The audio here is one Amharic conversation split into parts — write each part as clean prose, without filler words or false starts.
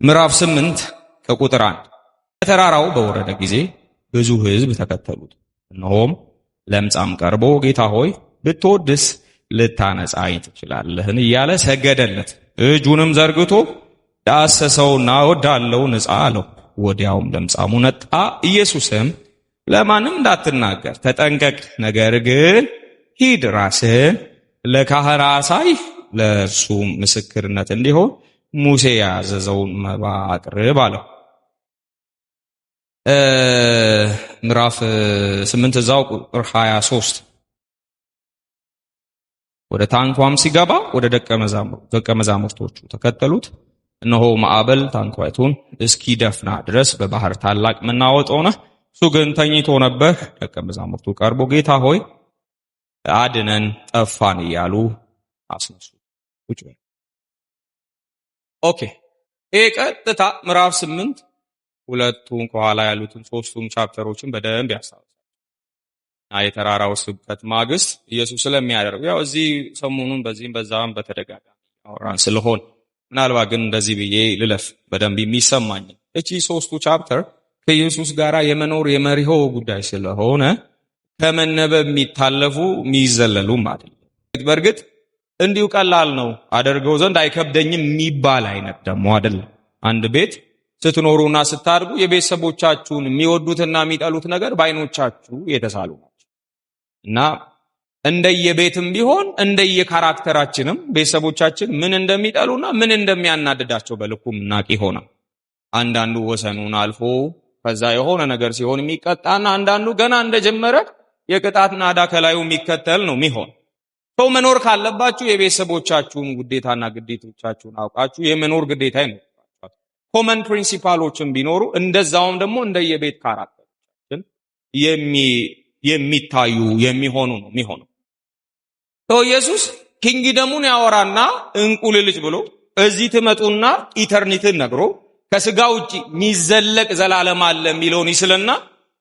ምዕራፍ 8 ከቁጥር 1። ከተራራው በወረደ ጊዜ ብዙ ሕዝብ ተከተሉት። እነሆም ለምጻም ቀርቦ "ጌታ ሆይ፣ ብትወድስ ልታነጻኝ ትችላለህን?" እያለ ሰገደለት። እጁንም ዘርግቶ ዳሰሰውና "እወዳለሁ፣ ንጻ" አለው። ወዲያውም ለምጻሙ ነጣ። ኢየሱስም "ለማንም እንዳትናገር ተጠንቀቅ፣ ነገር ግን ሂድ፣ ራስህን ለካህን አሳይ፣ ለእርሱም ምስክርነት እንዲሆን ሙሴ ያዘዘውን መባ አቅርብ" አለው። ምዕራፍ 8 እዛው ቁጥር 23። ወደ ታንኳም ሲገባ ወደ ደቀ መዛሙርቶቹ ተከተሉት። እነሆ ማዕበል ታንኳይቱን እስኪደፍና ድረስ በባህር ታላቅ መናወጥ ሆነ። እሱ ግን ተኝቶ ነበር። ደቀ መዛሙርቱ ቀርቦ "ጌታ ሆይ፣ አድነን፣ ጠፋን" እያሉ አስነሱት። ቁጭ በል። Okay፣ ይሄ ቀጥታ ምዕራፍ 8 ሁለቱን ከኋላ ያሉትን ሶስቱም chapter ኦችን በደንብ ያስታውሳል። እና የተራራው ስብከት ማግስት ኢየሱስ ስለሚያደርገው ያው እዚህ ሰሞኑን በዚህም በዛም በተደጋጋሚ አወራን ስለሆን ምናልባት ግን እንደዚህ ብዬ ልለፍ በደንብ የሚሰማኝ እቺ ሶስቱ chapter ከኢየሱስ ጋር የመኖር የመሪሆ ጉዳይ ስለሆነ ከመነበብ የሚታለፉ የሚዘለሉም አይደለም። በእርግጥ እንዲሁ ቀላል ነው፣ አደርገው ዘንድ አይከብደኝም የሚባል አይነት ደግሞ አይደለም። አንድ ቤት ስትኖሩና ስታድጉ የቤተሰቦቻችሁን የሚወዱትና የሚጠሉት ነገር በአይኖቻችሁ የተሳሉ ናቸው እና እንደየቤትም ቢሆን እንደየ character ኣችንም ቤተሰቦቻችን ምን እንደሚጠሉና ምን እንደሚያናድዳቸው በልኩ ምናቅ ይሆናል። አንዳንዱ ወሰኑን አልፎ ከዛ የሆነ ነገር ሲሆን የሚቀጣና አንዳንዱ ገና እንደጀመረ የቅጣት ናዳ ከላዩ የሚከተል ነው የሚሆን። ሰው መኖር ካለባችሁ የቤተሰቦቻችሁን ውዴታና ግዴቶቻችሁን አውቃችሁ የመኖር ግዴታ ይኖርባችኋል። Common principle ኦችን ቢኖሩ እንደዛውም ደግሞ እንደየቤት character ኦቻችን የሚታዩ የሚሆኑ ነው የሚሆነው። ኢየሱስ kingdom ኡን ያወራና እንቁልልጭ ብሎ እዚህ ትመጡና eternity ን ነግሮ ከስጋ ውጭ የሚዘለቅ ዘላለም አለ የሚለውን ይስልና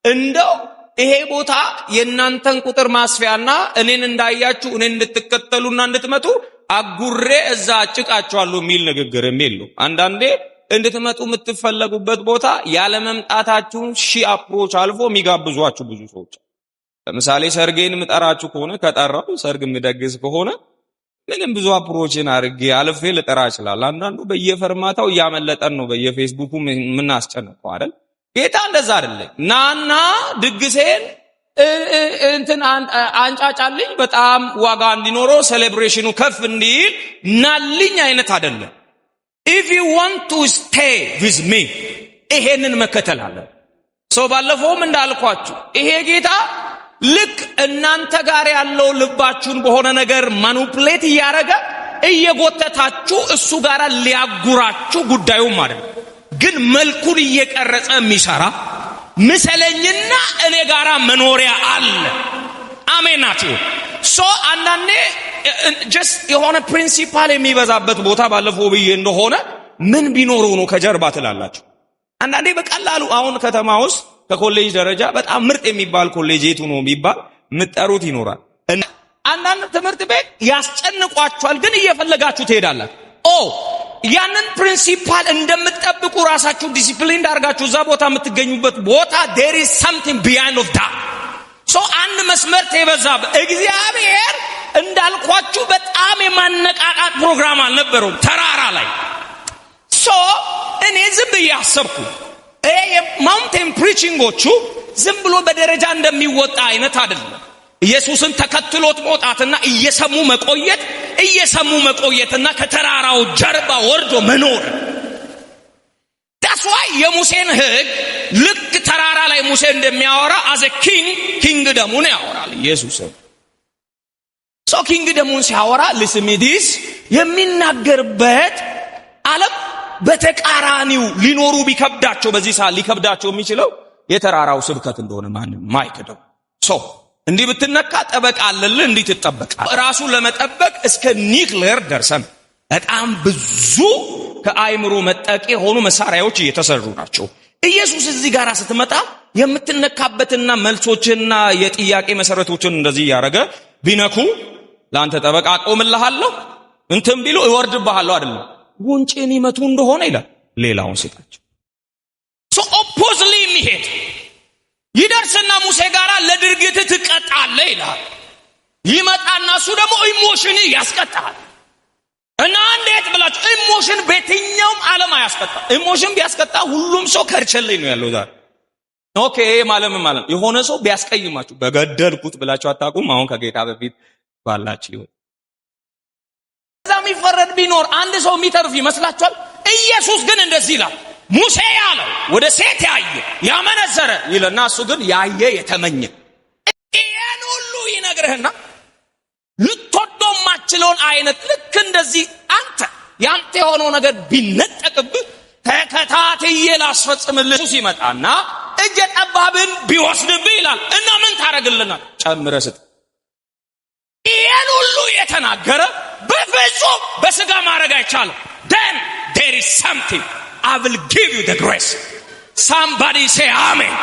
እንደው ይሄ ቦታ የእናንተን ቁጥር ማስፊያና እኔን እንዳያችሁ እኔን እንድትከተሉና እንድትመጡ አጉሬ እዛ አጭቃችኋለሁ የሚል ንግግር የሚል ነው። አንዳንዴ እንድትመጡ የምትፈለጉበት ቦታ ያለመምጣታችሁን ሺ approach አልፎ የሚጋብዟችሁ ብዙ ሰዎች። ለምሳሌ ሰርጌን የምጠራችሁ ከሆነ፣ ከጠራው ሰርግ የምደግስ ከሆነ ምንም ብዙ approach ን አድርጌ አልፌ ልጠራ እችላለሁ። አንዳንዱ በየፈርማታው እያመለጠን ነው በየፌስቡኩ የምናስጨንቀው አይደል? ጌታ እንደዛ አይደለም። ናና ድግሴን እንትን አንጫጫልኝ፣ በጣም ዋጋ እንዲኖረው celebration ኑ ከፍ እንዲል ናልኝ አይነት አይደለም። If you want to stay with me ይሄንን መከተል አለ። So ባለፈውም እንዳልኳችሁ ይሄ ጌታ ልክ እናንተ ጋር ያለው ልባችሁን በሆነ ነገር manipulate እያደረገ እየጎተታችሁ እሱ ጋር ሊያጉራችሁ ጉዳዩም አይደለም፣ ግን መልኩን እየቀረጸ የሚሰራ ምሰለኝና እኔ ጋራ መኖሪያ አለ። አሜን ናችሁ። So አንዳንዴ just የሆነ principle የሚበዛበት ቦታ ባለፈው ብዬ እንደሆነ ምን ቢኖረው ነው ከጀርባ ትላላችሁ። አንዳንዴ በቀላሉ አሁን ከተማ ውስጥ ከኮሌጅ ደረጃ በጣም ምርጥ የሚባል ኮሌጅ የቱ ነው የሚባል የምትጠሩት ይኖራል። አንዳንድ ትምህርት ቤት ያስጨንቋችኋል፣ ግን እየፈለጋችሁ ትሄዳላችሁ። ኦ ያንን principle እንደምትጠብቁ ራሳችሁን ዲሲፕሊን አድርጋችሁ እዛ ቦታ የምትገኙበት ቦታ there is something behind of that። So አንድ መስመር የበዛ እግዚአብሔር እንዳልኳችሁ በጣም የማነቃቃት ፕሮግራም አልነበረውም ተራራ ላይ። So እኔ ዝም ብዬ አሰብኩ። ይሄ የ mountain preaching ኦቹ ዝም ብሎ በደረጃ እንደሚወጣ አይነት አይደለም። ኢየሱስን ተከትሎት መውጣትና እየሰሙ መቆየት፣ እየሰሙ መቆየትና ከተራራው ጀርባ ወርዶ መኖር። That's why የሙሴን ሕግ ልክ ተራራ ላይ ሙሴ እንደሚያወራ as a king kingdom ኡን ያወራል ኢየሱስ። So kingdom ኡን ሲያወራ listen to this የሚናገርበት ዓለም በተቃራኒው ሊኖሩ ቢከብዳቸው በዚህ ሰዓት ሊከብዳቸው የሚችለው የተራራው ስብከት እንደሆነ ማንም ማይክደው። So እንዲህ ብትነካ ጠበቃ አለልህ፣ እንዲህ ትጠበቃል። ራሱን ለመጠበቅ እስከ ኒክሌር ደርሰን በጣም ብዙ ከአይምሮ መጠቅ የሆኑ መሳሪያዎች እየተሰሩ ናቸው። ኢየሱስ እዚህ ጋር ስትመጣ የምትነካበትና መልሶችና የጥያቄ መሰረቶችን እንደዚህ እያደረገ ቢነኩ ለአንተ ጠበቃ አቆምልሃለሁ፣ እንትን ቢሉ እወርድብሃለሁ አይደለም። ጉንጬን ይመቱ እንደሆነ ይላል፣ ሌላውን ስጣቸው። So oppositely የሚሄድ ይደርስና ሙሴ ጋር ለድርጊት ትቀጣለህ ይልሃል። ይመጣና እሱ ደግሞ emotion ያስቀጣል። እና እንዴት ብላችሁ emotion በየትኛውም ዓለም አያስቀጣ። Emotion ቢያስቀጣ ሁሉም ሰው ከርቸሌ ነው ያለው ዛሬ። Okay፣ ይሄ ማለት ምን ማለት ነው? የሆነ ሰው ቢያስቀይማችሁ በገደልኩት ብላችሁ አታውቁም? አሁን ከጌታ በፊት ባላችሁ ይሁን። እዛ የሚፈረድ ቢኖር አንድ ሰው የሚተርፍ ይመስላችኋል? ኢየሱስ ግን እንደዚህ ይላል። ሙሴ ያለው ወደ ሴት ያየ ያመነዘረ ይለና እሱ ግን ያየ የተመኘ። ይሄን ሁሉ ይነግርህና ልትወደው የማትችለውን አይነት ልክ እንደዚህ አንተ ያንተ የሆነው ነገር ቢነጠቅብህ ተከታትዬ ላስፈጽምልህ ሲመጣና እጀ ጠባብን ቢወስድብህ ይላል እና ምን ታደርግልናል? ጨምረህ ስጥ። ይሄን ሁሉ የተናገረ በፍጹም በስጋ ማድረግ አይቻልም። Then there is something I will give you the grace. Somebody say amen።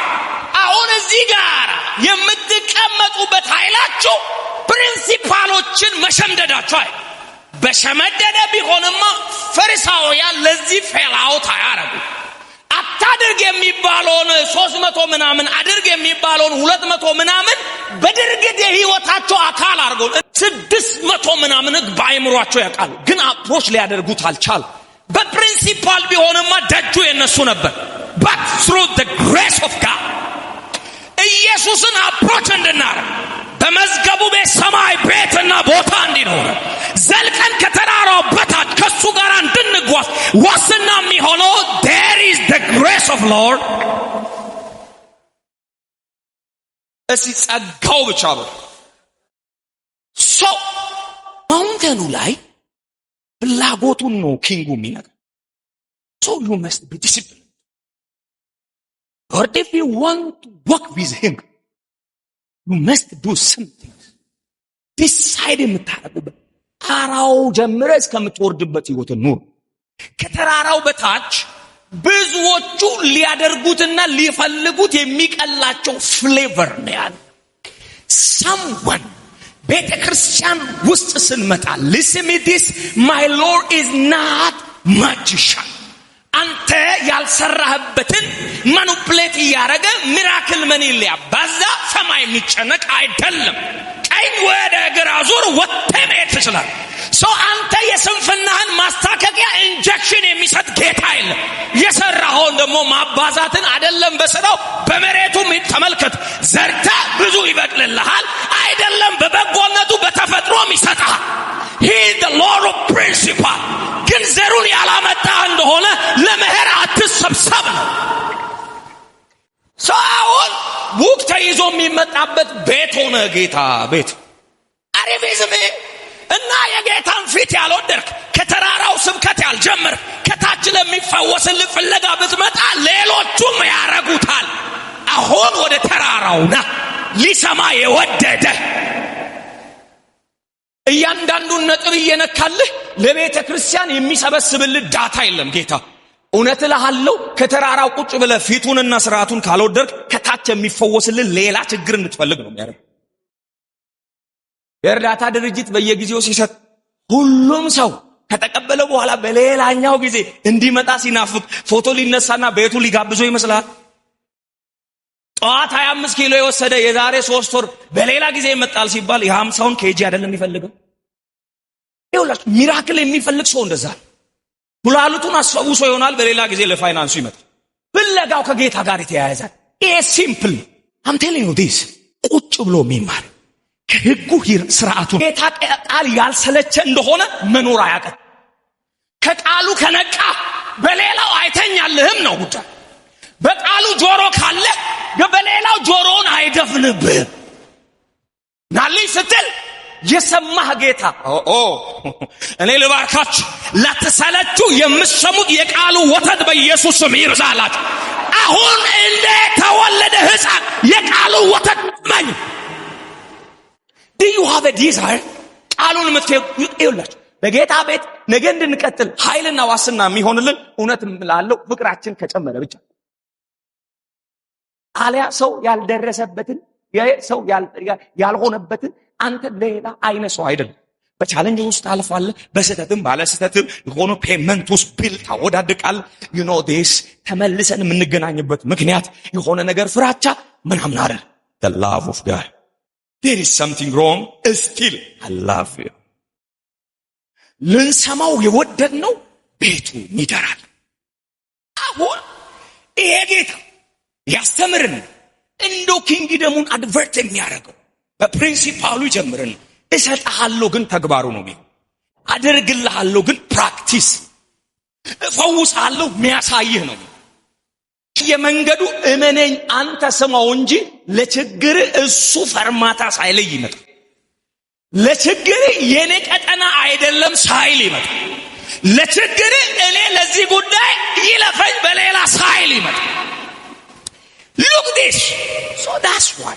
አሁን እዚህ ጋር የምትቀመጡበት ኃይላችሁ principle ኦችን መሸምደዳችሁ አይ በሸመደደ ቢሆንማ ፈሪሳውያን ለዚህ fail out አያረጉ። አታድርግ የሚባለውን 300 ምናምን፣ አድርግ የሚባለውን 200 ምናምን በድርጊት የህይወታቸው አካል አድርገው 600 ምናምን ህግ በአይምሯቸው ያውቃሉ፣ ግን approach ሊያደርጉት አልቻሉ። በ principle ቢሆንማ ደጁ የነሱ ነበር። But through the grace of God ኢየሱስን approach እንድናረግ፣ በመዝገቡ ቤት ሰማይ ቤትና ቦታ እንዲኖር፣ ዘልቀን ከተራራው በታች ከሱ ጋር እንድንጓዝ ዋስትና የሚሆነው there is the grace of Lord። እስቲ ጸጋው ብቻ በሉ። ሰው mountain ኑ ላይ ፍላጎቱን ነው king ኡ የሚነግር። So you must be disciplined. But if you want to walk with him, you must do something. Decide የምታደርጉበት ተራራው ጀምረ እስከምትወርድበት ህይወት ኑር። ከተራራው በታች ብዙዎቹ ሊያደርጉትና ሊፈልጉት የሚቀላቸው flavor ነው ያለ። Someone ቤተ ክርስቲያን ውስጥ ስንመጣ፣ listen me this, my Lord is not magician። አንተ ያልሰራህበትን manipulate እያደረገ miracle money ሊያባዛ ሰማይ የሚጨነቅ አይደለም። ቀኝ ወደ ግራ ዙር ወጥተህ መሄድ ትችላለህ። ሰው አንተ የስንፍናህን ማስታከቂያ injection የሚሰጥ ጌታ የለም። የሰራኸውን ደግሞ ማባዛትን አይደለም በስራው በመሬቱም ተመልከት። ዘርተህ ብዙ ይበቅልልሃል። አይደለም በበጎነቱ በተፈጥሮም ይሰጥሃል። He the Lord of principle። ግን ዘሩን ያላመጣ እንደሆነ ለመኸር አትሰብሰብ ነው። ሰው አሁን book ተይዞ የሚመጣበት ቤት ሆነ ጌታ ቤት አሪቪዝም እና የጌታን ፊት ያልወደድክ፣ ከተራራው ስብከት ያልጀመርክ፣ ከታች ለሚፈወስልህ ፍለጋ ብትመጣ ሌሎቹም ያረጉታል። አሁን ወደ ተራራው ና። ሊሰማ የወደደ እያንዳንዱን ነጥብ እየነካልህ ለቤተ ክርስቲያን የሚሰበስብልህ data የለም ጌታ። እውነት እልሃለሁ፣ ከተራራው ቁጭ ብለህ ፊቱንና ስርዓቱን ካልወደድክ ከታች የሚፈወስልህ ሌላ ችግር እንድትፈልግ ነው የሚያደርግ። የእርዳታ ድርጅት በየጊዜው ሲሰጥ ሁሉም ሰው ከተቀበለ በኋላ በሌላኛው ጊዜ እንዲመጣ ሲናፍቅ ፎቶ ሊነሳና ቤቱ ሊጋብዘው ይመስላል። ጠዋት 25 ኪሎ የወሰደ የዛሬ 3 ወር በሌላ ጊዜ ይመጣል ሲባል የ50ውን kg አይደለም የሚፈልገው። ይኸውላችሁ miracle የሚፈልግ ሰው እንደዛ ነው። ኩላሊቱን አስፈውሶ ይሆናል፣ በሌላ ጊዜ ለፋይናንሱ ይመጣል። ፍለጋው ከጌታ ጋር የተያያዛል። ይሄ simple, I'm telling you this። ቁጭ ብሎ የሚማር ከህጉ ስርዓቱ ጌታ ቃል ያልሰለቸ እንደሆነ መኖር አያቀት። ከቃሉ ከነቃ በሌላው አይተኛልህም ነው ጉዳይ። በቃሉ ጆሮ ካለ በሌላው ጆሮውን አይደፍንብህም። ናልኝ ስትል የሰማህ ጌታ ኦ እኔ ልባርካችሁ። ላትሰለቹ የምትሰሙት የቃሉ ወተት በኢየሱስ ስም ይብዛላችሁ። አሁን እንደ ተወለደ ሕፃን የቃሉ ወተት መኝ። Do you have desire ቃሉን ይኸውላችሁ በጌታ ቤት ነገ እንድንቀጥል ኃይልና ዋስና የሚሆንልን እውነት ላለው ፍቅራችን ከጨመረ ብቻ። አሊያ ሰው ያልደረሰበትን፣ ሰው ያልሆነበትን አንተ ሌላ አይነት ሰው አይደለም። በ challenge ውስጥ ታልፋለህ። በስህተትም ባለስህተትም የሆነ payment ውስጥ bill ታወዳድቃል። You know this ተመልሰን የምንገናኝበት ምክንያት የሆነ ነገር ፍራቻ ምናምን አይደል። The love of God. There is something wrong, still I love you. ልንሰማው የወደድነው ቤቱ ይደራል። አሁን ይሄ ጌታ ያስተምርን እንደው kingdom ኡን advert የሚያደርገው በ principle ኡ ይጀምርን። እሰጥሃለሁ ግን ተግባሩ ነው የሚሆን። አደርግልሃለሁ ግን practice፣ እፈውስሃለሁ የሚያሳይህ ነው። የመንገዱ እመነኝ አንተ ስማው እንጂ ለችግር እሱ ፈርማታ ሳይለይ ይመጣል። ለችግር የኔ ቀጠና አይደለም ሳይል ይመጣል። ለችግር እኔ ለዚህ ጉዳይ ይለፈኝ በሌላ ሳይል ይመጣል። Look this, so that's why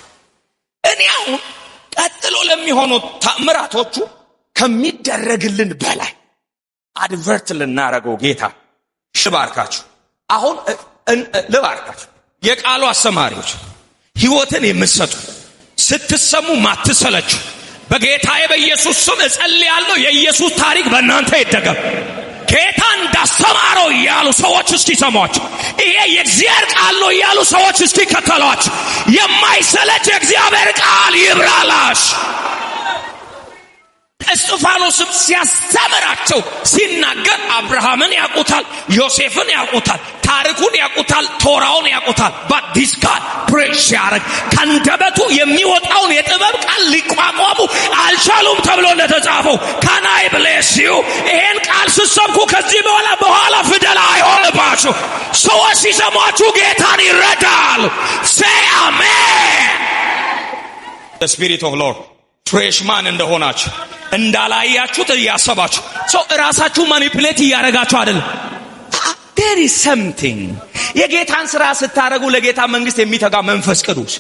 እኔ አሁን ቀጥሎ ለሚሆኑ ታምራቶቹ ከሚደረግልን በላይ advert ልናረገው ጌታ ልባርካችሁ። አሁን ልባርካችሁ። የቃሉ አሰማሪዎች፣ ህይወትን የምትሰጡ፣ ስትሰሙ ማትሰለችሁ፣ በጌታዬ በኢየሱስ ስም እጸልያለሁ። የኢየሱስ ታሪክ በእናንተ ይደገም። ጌታ እንዳስተማረው እያሉ ሰዎች እስኪሰሟቸው፣ ይሄ የእግዚአብሔር ቃል ነው እያሉ ሰዎች እስኪከተሏቸው፣ የማይሰለች የእግዚአብሔር ቃል ይብራላሽ። እስጢፋኖስም ሲያስተምራቸው ሲናገር አብርሃምን ያውቁታል፣ ዮሴፍን ያውቁታል፣ ታሪኩን ያውቁታል፣ ቶራውን ያውቁታል። But this God preach ሲያደርግ ከአንደበቱ የሚወጣውን የጥበብ ቃል ሊቋቋሙ አልቻሉም ተብሎ እንደተጻፈው፣ can I bless you? ይሄን ቃል ስትሰብኩ ከዚህ በኋላ ፊደል አይሆንባችሁ። ሰዎች ሲሰሟችሁ ጌታን ይረዳሉ። Say አሜን። Spirit of Lord freshman እንደሆናችሁ እንዳላያችሁት እያሰባችሁ ሰው እራሳችሁ manipulate እያደረጋችሁ አይደለም። There is something የጌታን ስራ ስታደርጉ ለጌታ መንግስት የሚተጋ መንፈስ ቅዱስ።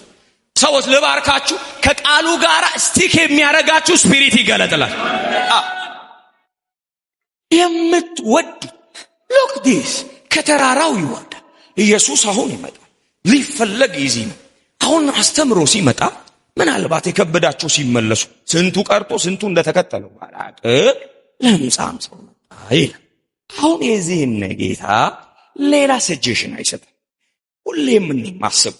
ሰዎች ልባርካችሁ፣ ከቃሉ ጋር stick የሚያደርጋችሁ spirit ይገለጥላል። የምትወድ look this ከተራራው ይወርዳል። ኢየሱስ አሁን ይመጣል። ሊፈለግ easy ነው። አሁን አስተምሮ ሲመጣ ምናልባት የከበዳቸው ሲመለሱ ስንቱ ቀርቶ ስንቱ እንደተከተለው ባላቅ ለምጻም ሰው መጣ ይላል። አሁን የዚህን ጌታ ሌላ suggestion አይሰጥም። ሁሌም እኔ ማስብ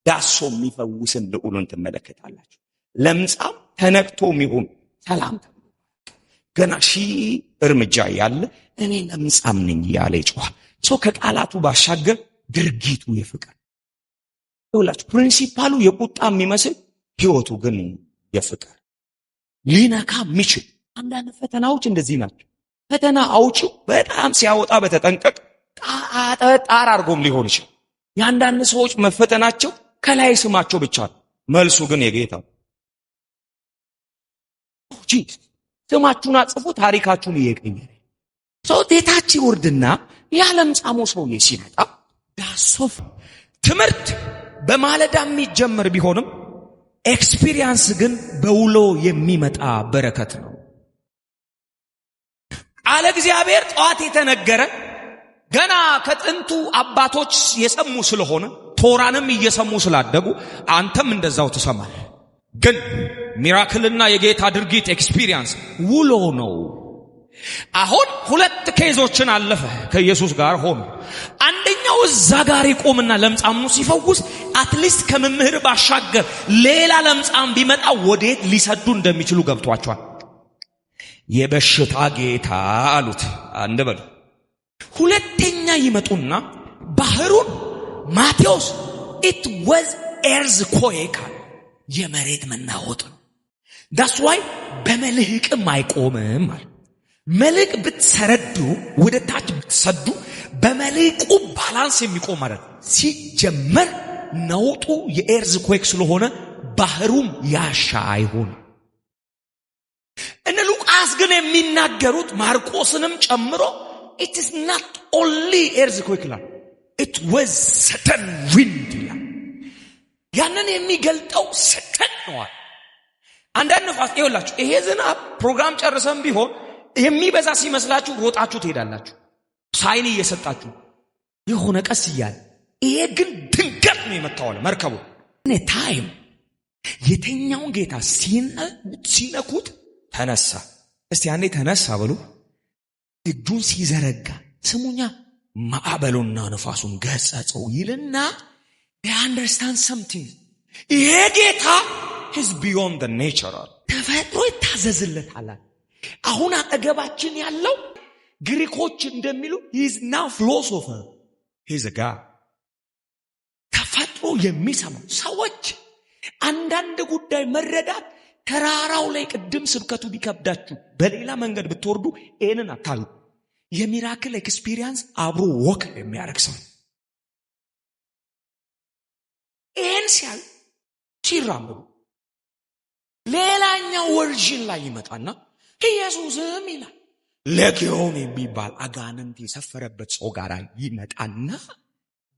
ዳሶ የሚፈውስን ልዑሉን ትመለከታላችሁ። ለምጻም ተነክቶ የሚሆን ሰላም ተብሎ ገና 1000 እርምጃ ያለ እኔ ለምጻም ነኝ እያለ ይጮኻል። ሰው ከቃላቱ ባሻገር ድርጊቱ የፍቅር ይኸውላችሁ፣ principle ኡ የቁጣ የሚመስል ህይወቱ ግን የፍቅር ሊነካ የሚችል። አንዳንድ ፈተናዎች እንደዚህ ናቸው። ፈተና አውጪው በጣም ሲያወጣ በተጠንቀቅ ጣር አድርጎም ሊሆን ይችላል። የአንዳንድ ሰዎች መፈተናቸው ከላይ ስማቸው ብቻ ነው። መልሱ ግን የጌታ Jesus። ስማችሁን አጽፉ፣ ታሪካችሁን እየቀየረ ሰው ጌታች ይወርድና ያለምጻሙ ሰውዬ ሲመጣ ዳሶፍ ትምህርት በማለዳ የሚጀመር ቢሆንም experience ግን በውሎ የሚመጣ በረከት ነው። ቃለ እግዚአብሔር ጠዋት የተነገረ ገና ከጥንቱ አባቶች የሰሙ ስለሆነ ቶራንም እየሰሙ ስላደጉ አንተም እንደዛው ትሰማለህ። ግን miracle ና የጌታ ድርጊት experience ውሎ ነው። አሁን ሁለት case ኦችን አለፈ ከኢየሱስ ጋር ሆኖ። አንደኛው እዛ ጋር ይቆምና ለምጻሙን ሲፈውስ at least ከመምህር ባሻገር ሌላ ለምጻም ቢመጣ ወዴት ሊሰዱ እንደሚችሉ ገብቷቸዋል። የበሽታ ጌታ አሉት። አንድ በሉ። ሁለተኛ ይመጡና ባህሩን ማቴዎስ it was earthquake፣ የመሬት መናወጥ ነው። That's why በመልህቅም አይቆምም አለ። መልህቅ ብትሰረዱ ወደ ታች ብትሰዱ በመልህቁ balance የሚቆም ማለት ሲጀመር ነውጡ የ earthquake ስለሆነ ባህሩም ያሻ አይሆን። እነ ሉቃስ ግን የሚናገሩት ማርቆስንም ጨምሮ it's not only earthquake ይላል፣ it was sudden wind ይላል። ያንን የሚገልጠው sudden ነዋል። አንዳንድ ነፋስ ይኸውላችሁ፣ ይሄ ዝናብ ፕሮግራም ጨርሰን ቢሆን የሚበዛ ሲመስላችሁ ሮጣችሁ ትሄዳላችሁ፣ sign እየሰጣችሁ የሆነ ቀስ እያለ። ይሄ ግን ድንገት ነው የመታው አለ መርከቡ። Time የተኛውን ጌታ ሲነኩት ተነሳ። እስቲ አንዴ ተነሳ ብሎ እጁን ሲዘረጋ ስሙኛ፣ ማዕበሉና ነፋሱን ገሰጸው ይልና understand something፣ ይሄ ጌታ he's beyond natural፣ ተፈጥሮ ይታዘዝለታል። አሁን አጠገባችን ያለው ግሪኮች እንደሚሉ he's not philosopher, he's God። ተፈጥሮ የሚሰማው። ሰዎች አንዳንድ ጉዳይ መረዳት ተራራው ላይ ቅድም ስብከቱ ቢከብዳችሁ በሌላ መንገድ ብትወርዱ ይህንን አታዩ። የ miracle experience አብሮ walk የሚያደርግ ሰው ይህን ሲያዩ ሲራመዱ ሌላኛው version ላይ ይመጣና ኢየሱስም ይላል ሌጊዮን የሚባል አጋንንት የሰፈረበት ሰው ጋር ይመጣና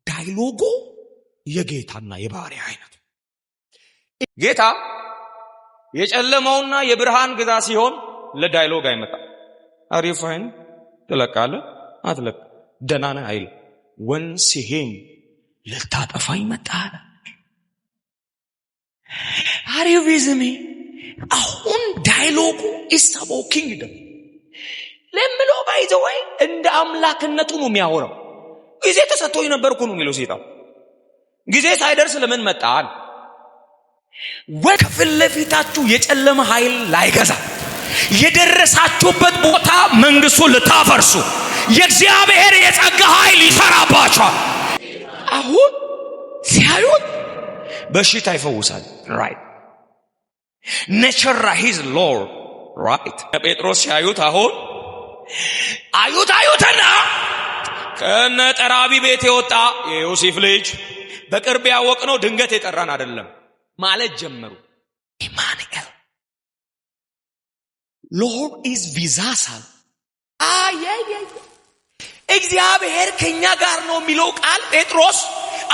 dialogue ኡ የጌታና የባሪያ አይነት። ጌታ የጨለማውና የብርሃን ግዛት ሲሆን ለ dialogue አይመጣም። Are you fine? ትለቃለህ አትለቅ፣ ደህና ነህ አይልም። Once him ልታጠፋኝ መጣህ። Are you with me? አሁን dialogue ኡ is about kingdom ለምለው by the way እንደ አምላክነቱ ነው የሚያወራው። ጊዜ ተሰጥቶኝ ነበር እኮ ነው የሚለው ሴጣን። ጊዜ ሳይደርስ ለምን መጣል? ወይ ከፊት ለፊታችሁ የጨለመ ኃይል ላይገዛ፣ የደረሳችሁበት ቦታ መንግስቱን ልታፈርሱ የእግዚአብሔር የጸጋ ኃይል ይሰራባችኋል። አሁን ሲያዩት በሽታ ይፈውሳል። Right, nature he's Lord, right። ጴጥሮስ ሲያዩት አሁን አዩት አዩትና ከነ ጠራቢ ቤት የወጣ የዮሴፍ ልጅ፣ በቅርብ ያወቅነው፣ ድንገት የጠራን አይደለም ማለት ጀመሩ። ኢማኑኤል፣ Lord is with us። አየየ፣ እግዚአብሔር ከኛ ጋር ነው የሚለው ቃል ጴጥሮስ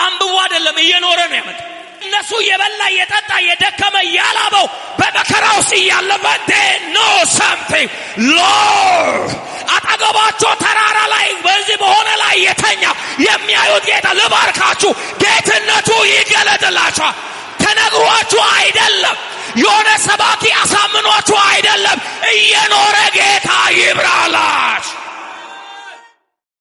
አንብቦ አይደለም፣ እየኖረ ነው ያመጣ። እነሱ እየበላ፣ እየጠጣ፣ እየደከመ፣ እያላበው፣ በመከራ ውስጥ እያለፈ know something፣ Lord አጠገባቸው ተራራ ላይ በዚህ በሆነ ላይ የተኛ የሚያዩት ጌታ። ልባርካችሁ፣ ጌትነቱ ይገለጥላችኋል። ተነግሯችሁ አይደለም፣ የሆነ ሰባኪ አሳምኗችሁ አይደለም፣ እየኖረ ጌታ ይብራላችሁ።